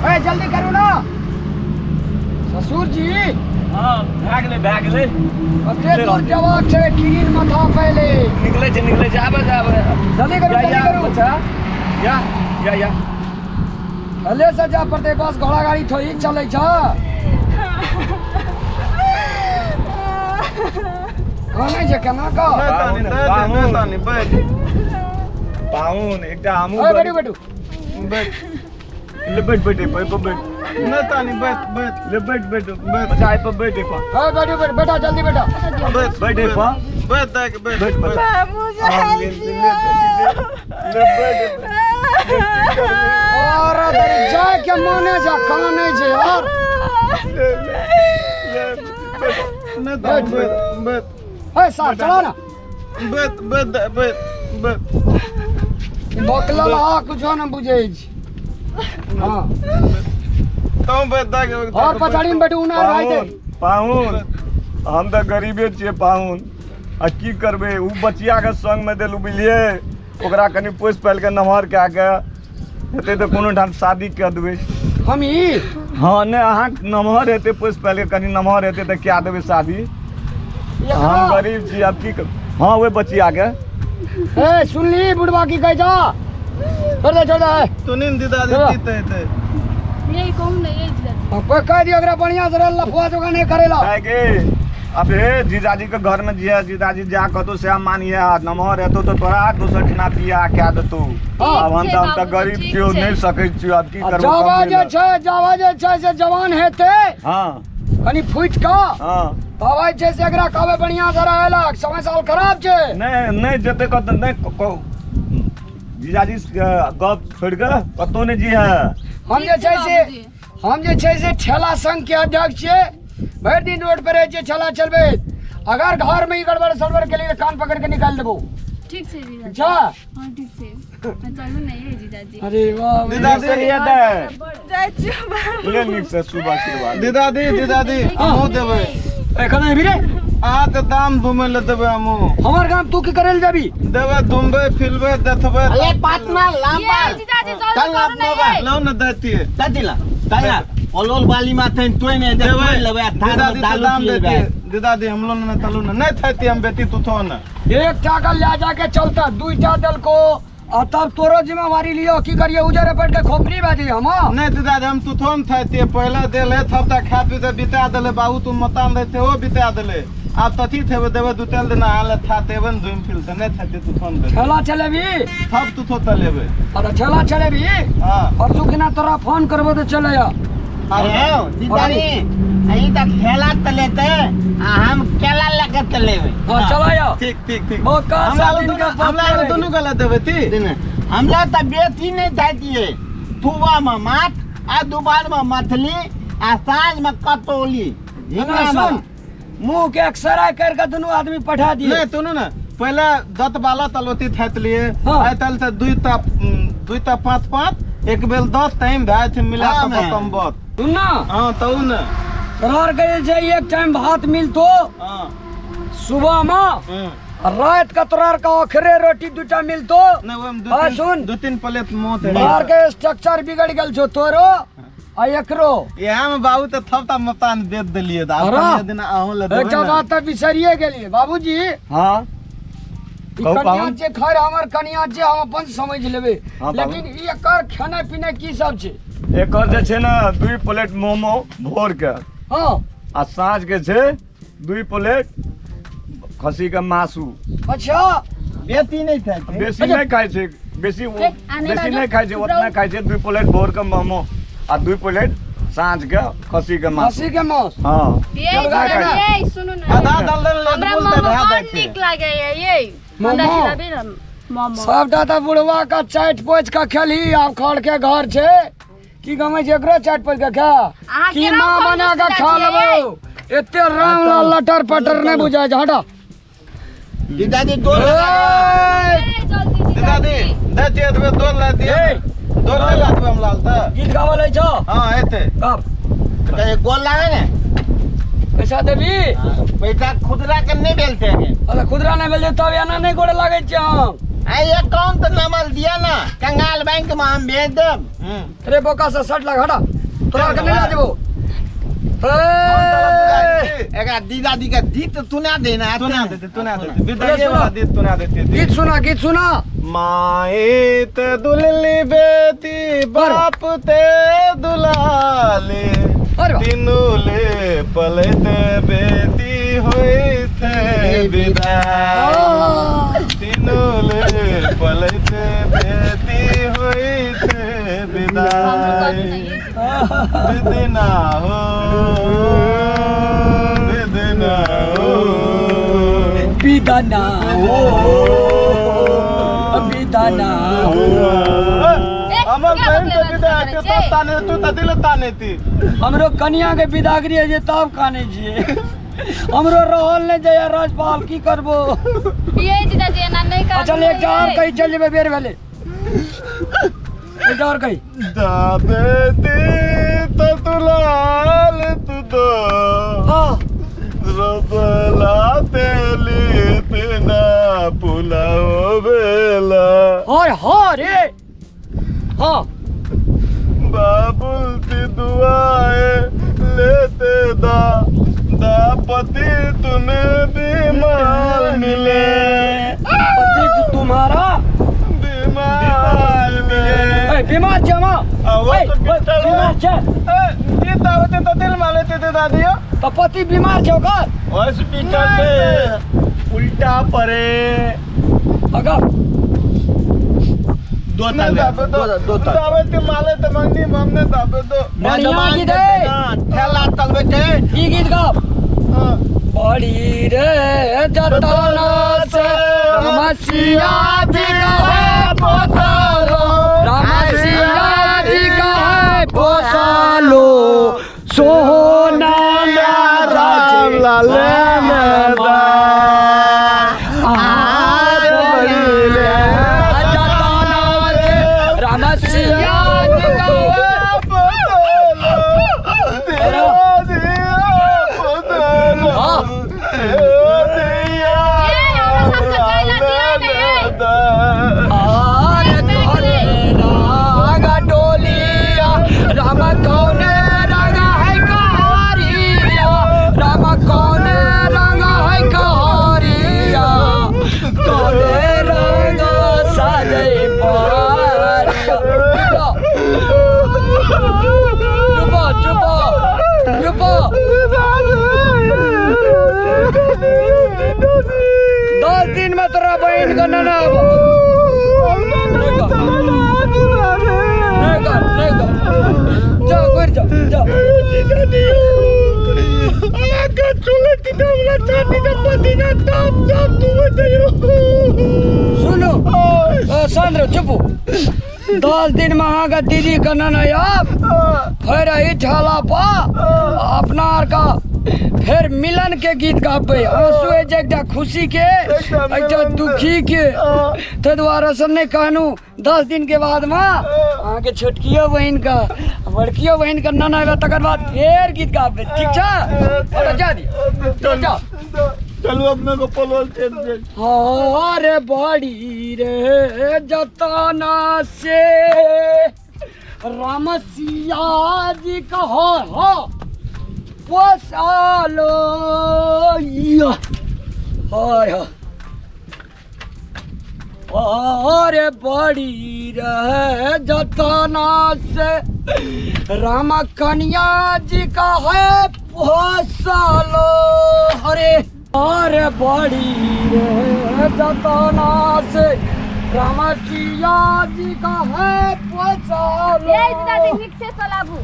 ए जल्दी करू ना ससुर जी। हँ, भए गेलै, भए गेलै। कते दूर जवाब छै किरीन माथा पहिले। निकलै छै, निकलै छै, आबै छै, आबै। जल्दी करू, या, जल्दी या, करू। बच्चा। या, या, या। हले से जा पड़तै, बस घोड़ा गाड़ी थोड़ी चलै छै। कानै छै केना कऽ? नहि तानी, नहि तानी, नहि तानी, बैठ। पाहुन, एकटा हमहूँ ओए, बैठू, बैठू। बैठ। ले बैठ, बैठ, एहि पर बैठ। नहि तानी, बैठ, बैठ। ले बैठ, बैठ, बैठ। बच्चा, एहि पर बैठ, एहि पर। ओए, बैठू, बैठ, बेटा, जल्दी बेटा। बैठ, बैठ, एहि पर। बैठ, दाइ के बैठ, बैठ, बैठ। बच्चा। बाबू, हाँ, ले, ले, ले, ले, ले, बैठ, बैठ। और जाय के माने जा कानै छै यार। ले, ले, ले, बैठ। नहि तानी, बैठ, बैठ। ए सार चला ना। बैठ, बैठ, दाइ, बैठ, बैठ। बकलल आ कुछो न बुझै छी। हाँ। तों बैठ, दाइ के। और पछाड़ी में बैठू ना भाई दे। पाहुन, पाहुन, हम तऽ गरीबे छियै पाहुन, आ की करबै, ओ बचिया के संग में देलू, बुझलियै? ओकरा कनि पोसि पालि के नमहर कए के हेतै तऽ कोनो ठाम शादी कऽ देबै। हम ई? हँ, नहि, अहाँ नमहर हेतै, पोसि पालि के कनि नमहर हेतै तऽ कए देबै शादी। हम गरीब छी, आब की कर। हँ, ओहि बचिया के। ए सुनली बुढ़वा की कहै छौ? छोड़ दे, छोड़ दे। सुनी ने दीदादी, चलो। की कहै? यही कहू ने, यही जीजाजी। कोई कह दियो ओकरा बढ़िया से लफुआ जोगा नहीं करेला। काहे के अब हे जीजाजी के घर में जिया, जीजाजी जा कतौ से मानिए, नमहर हेतौ तऽ तोरा दोसर ठिना बियाह कए देतौ। हाँ। आब हम तऽ, हम तऽ बाबूजी, गरीब ठीक छियौ, छै। नहि सकै छियौ, आब की आ करबौ? जावा कम जे भेल। छै, जावा जे छै से जवान हेतै। हँ। कनि फुटि कऽ। हँ। तब जे छै से एकरा कहबै बढ़िया से रहेला, समय साल खराब छै। नहि, नहि जेतै कतौ, नहि जीजाजी के गप छोड़ि कऽ कतौ नहि जी है। हम जे छै से, बाबूजी। हम जे छै से ठेला संघ के अध्यक्ष छियै, भरि दिन रोड पर रहै छियै ठेला चलबैत। अगर घर में ई गड़बड़ सड़बड़ के लिए कान पकड़ के निकालि देबो। ठीक छै जीजाजी। ठीक छै? हँ, ठीक छै। चलू ने ये जीजाजी। अरे वाह! दीदादी। जाइ छियौ बाबू। ले, नीक से शुभ आशीर्वाद। दीदादी, दीदादी, हमहूँ देबै। एखन एबी रे? अहाँ तऽ दाम घुमै लए देबै हमहूँ। हमर गाम तू की करे ले जाबी? देबै, घुमबै फिरबै, देखबै। अरे पातना लांबा। ये जीजाजी, जल्दी चल करू ने अपनो ये। लौ ने दैतियै। तदिला तदिला ओलोल बाली माथे तोय ने दे देबै। तोय लेबै आ थार में दीदादी तऽ दालू दाम पिएबै। दैतियै। दीदादी, हमलो ने तलू ने नहि थैती हम बेटी तू थो ने। एक टाका ले जाके चलता, दुईटा देलको आ तब तोरो जिम्मेवारी लियो, की करिए उजरे पड़ के खोपड़ी बाजी हम? नहीं दीदादी, हम तू थो ने थैती। पहले देले थब तक खा पी के बिता देले बाबू, तू मतान रहते ओ बिता देले। आब तथी थेबे देबे दू तेल दिना आले था तेबे ने घुमि फिर के नहीं थैती तू थो ने बेटी। ठेला चलेबी? थब तू थो तलेबे। अरे ठेला चलेबी? हाँ। परसू किना तोरा फोन करबो तो चले आ। अरे दीदानी, अही त ठेला तलेते आ हम केला लेके तलेबे। हाँ, चला आ। ठीक ठीक ठीक। बहुत का हमरा सात दिन दुनू का हमरा बात दुनू गलत देबे ती। दिन हमरा त बेसी नहीं थैतिए। सुबह में माछ आ दोपहर में मछली आ साँझ में कतौली। ना सुन, मुंह के एक्सरे करके दोनों आदमी पठा दिए। नहीं तुनु ना पहले दत बाला तलोती थैत लिए। हाँ। आइ तल त दुईटा, दुईटा पाँच पाँच एक बेल 10 टाइम भए छै मिला हाँ, के मैं। बतम बत। सुन ना। हाँ, तऊ ने। तोहर के जे छै एक टाइम भात मिलतो। हाँ। सुबह में। हम्म। रात का तोरार का आखिरे रोटी दूटा मिलतो। नहीं, ओहिमे दू हाँ, तीन सुन। दू तीन प्लेट मोत है। तोरार के स्ट्रक्चर बिगड़ गेल छौ तोरो आ एकरो। इएह में बाबू तऽ थपता मतान बेच देलियै तऽ आब अरे। कनिया दिना अहूँ लए देबै एकटा ने। बात तऽ बिसरिए गेलियै बाबूजी। हाँ। ई कहू कनिया पाहुन। जे खैर हमर कनिया जे हम अपन समझ लेबै। हाँ, पाहुन। लेकिन ई एकर खेनाइ पिनाइ की सब छै? एकर जे छै ने 2 प्लेट मोमो भोर के। हाँ। आ साँझ के छै 2 प्लेट खस्सी के मासू। अच्छा। बेसी नहीं खाइ छै। बेसी नहीं खाइ छै, बेसी ए, आने बेसी बाजू। नहीं खाइ छै, उतना खाइ छै 2 प्लेट भोर के मोमो आ 2 प्लेट साँझ के खस्सी के मासू। खस्सी के मांस। हाँ। ये चल, जीजाजी, ये सुनू ने। आधा दल दल हमरा लदबुल तऽ मोमो भए बड़ जाइ छै। नीक लागैया ये। हमरा मोमो? खिलाबी ने मोमो। सबटा तऽ बुढ़वा का चाटि पोछि के खेलही, आब खर के घर छै की गमै छै एकरो चाटि पोछि के खा। अहाँ कीमा केना बना के खा खा छियै? लेबौ, एते राम लटर पटर नहि बुझाइ छै। हटा दीदाजी दो लगा ए, ए, जल्दी दीदादी जीजाजी। दै छियै एतबे दो ला दिअ। ए। दो नहि ला देबै हम लाल तऽ। गीत गाबऽ लै छौ? हाँ, एतै। कब? दे। गोल लागे ने। पैसा देबी? पैसा खुदरा के नहीं भेलते हैं। अरे खुदरा नहि भेल तब एना नहि गोड़े लागै छियै हम। आ अकाउंट नंबर दिया ना, कंगाल बैंक में हम भेज देब। अरे बोका से 60 लाख हटा, तोरा के नहीं ला देबो। एकरा दीदा दी के गीत सुना देना। सुना देते, सुना देते विदाई वाला गीत सुना देते। गीत सुना, गीत सुना। माए ते दुलली बेटी, बाप ते दुलाले, तीनू ले पलते बेटी होई थे विदाई, तीनू ले पलते बेटी होई थे विदाई। विदना हो, विदना हो, विदना हो, विदना हो। हमर बहन के विदा के तब ताने तू त दिल ताने ती। हमरो कनिया के विदागरी है जे तब काने छिए। हमरो रहल नहीं जाय राजपाल, की करबो? ये जीजाजी एना नहीं कर। अच्छा एक और कहीं चल जेबे बेर भेले, एक और कहीं। दाबे ती त तुलाल तू दो, हां रबला तेली तिना पुलाओ बेला। हाय हाय रे, हाँ। बाबुल ती दुआए लेते दा दा पति तुम्हें बीमार मिले, पति तुम्हारा बीमार मिले। बीमार जमा बीमार छे। गीत आवते तो दिल माले ते दादी हो। तो पति बीमार छे ओकर हॉस्पिटल में उल्टा परे। अगर दो ताल, दो ताल दावे ते माले ते मंगनी हमने दावे दो। बढ़िया गीत है, ठेला तलबे ते ई गीत गा। बड़ी रे जतना से रमसिया जी का है पोसालो, रमसिया जी का है पोसालो, सोना राम लाल में दिन में तोरा बहन के नना जा जा जा। सुनो चंद्र चुप, 10 दिन में अहाँ के दीदी के नना आब, फिर एहि ठेला पर अपना आर का फिर मिलन के गीत गाबे। आंसू है जे एकटा खुशी के एकटा दुखी के, ताहि दुआरे से नहीं कहनू 10 दिन के बाद में अहाँ के छोटकियो बहिन के बड़कियो बहिन के नना आबे, तकर बाद फेर गीत गाबे। ठीक छै? जा दियौ, जा चलू अपने को पलवल चल। अरे बड़ी रे जतना से रामसिया जी का हो हो पोसालो। अरे बड़ी रे जतना से राम कन्या जी का है पोसालो। अरे अरे बड़ी रे जतना से राम सिया जी का है पोसालो। ये जीजाजी नीक से चलाबू।